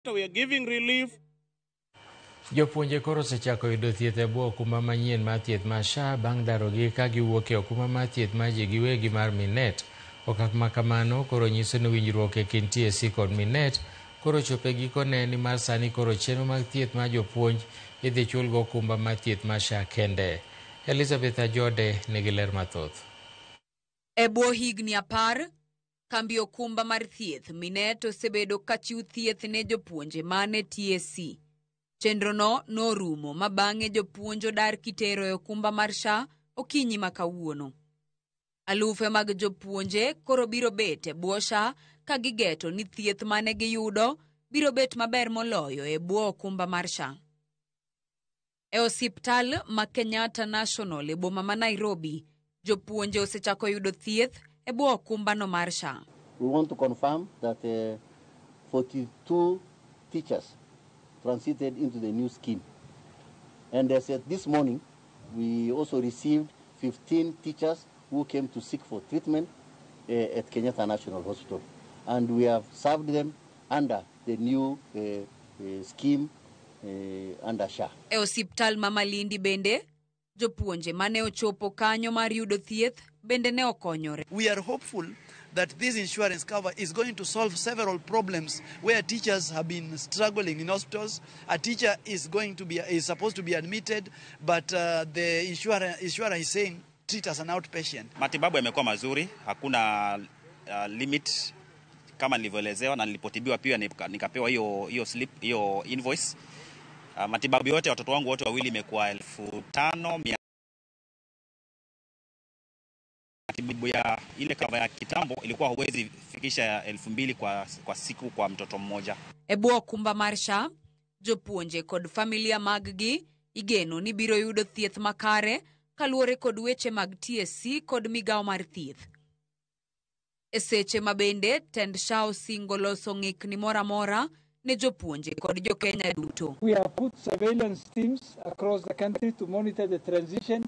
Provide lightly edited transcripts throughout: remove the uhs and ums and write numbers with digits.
We are giving relief. Jopuonje koro osechako yudo thieth e bwo okumba manyien mar thieth mar SHA bang' darogi ka giwuok e okumba mar thieth mar ji giwegi mar Minet. Okang' ma kamano koro nyiso ni winjruok e kind TSC kod Minet koro chopo e gikone nimar sani koro chenro mag thieth mar jopuonj idhi chulgo okumba mar thieth mar SHA kende. Elizabeth Ajode nigi ler mathoth. E bwo higni 10, kambi okumba mar thieth Minet osebedo ka chiwo thieth ne jopuonje mane TSC. Chenrono norumo ma bang'e jopuonj odar kitero e okumba mar SHA okinyi ma kawuono. Alufe mag jopuonje koro biro bet e bwo SHA ka gigeto ni thieth mane giyudo biro bet maber moloyo e bwo okumba mar SHA. E osiptal ma Kenyatta National e boma ma Nairobi, jopuonje osechako yudo thieth e bwo okumbano mar SHA. We want to confirm that 42 teachers transited into the new scheme. And as at this morning, we also received 15 teachers who came to seek for treatment at Kenyatta National Hospital. And we have served them under the new scheme under SHA. E osiptal ma Malindi bende, jopuonje mane ochopo kanyo mar yudo thieth bende ne okonyore. We are hopeful that this insurance cover is going to solve several problems where teachers have been struggling in hospitals. A teacher is supposed to be admitted, but the insurer is saying treat as an outpatient. Matibabu yamekuwa mazuri, hakuna limit kama nilivyoelezewa, na nilipotibiwa pia nikapewa hiyo slip, hiyo invoice. Matibabu yote watoto wangu wote wawili imekuwa 5,000. Matibabu ya ile cover ya kitambo ilikuwa huwezi fikisha 2,000 kwa siku kwa mtoto mmoja. E bwo okumba mar SHA, jopuonje kod familia mag-gi igeno ni biro yudo thieth makare kaluwore kod weche mag TSC kod migawo mar thieth. E seche ma bende tend SHA osingo loso ng'ikni moro amora ne jopuonje kod jokenya duto. We have put surveillance teams across the country to monitor the transition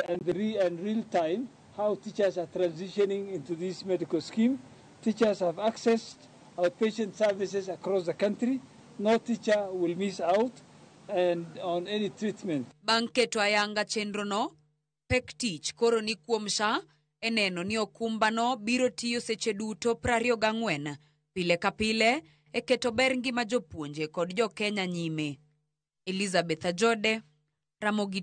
and real time how teachers are transitioning into this medical scheme. Teachers have accessed outpatient services across the country. No teacher will miss out and on any treatment. Bang' keto ayanga chenrono, pek tich koro ni kuom SHA e neno ni okumbano biro tiyo seche duto 24 pile ka pile e keto ber ngima jopuonje kod jokenya nyime. Elizabeth Ajode, Ramogi.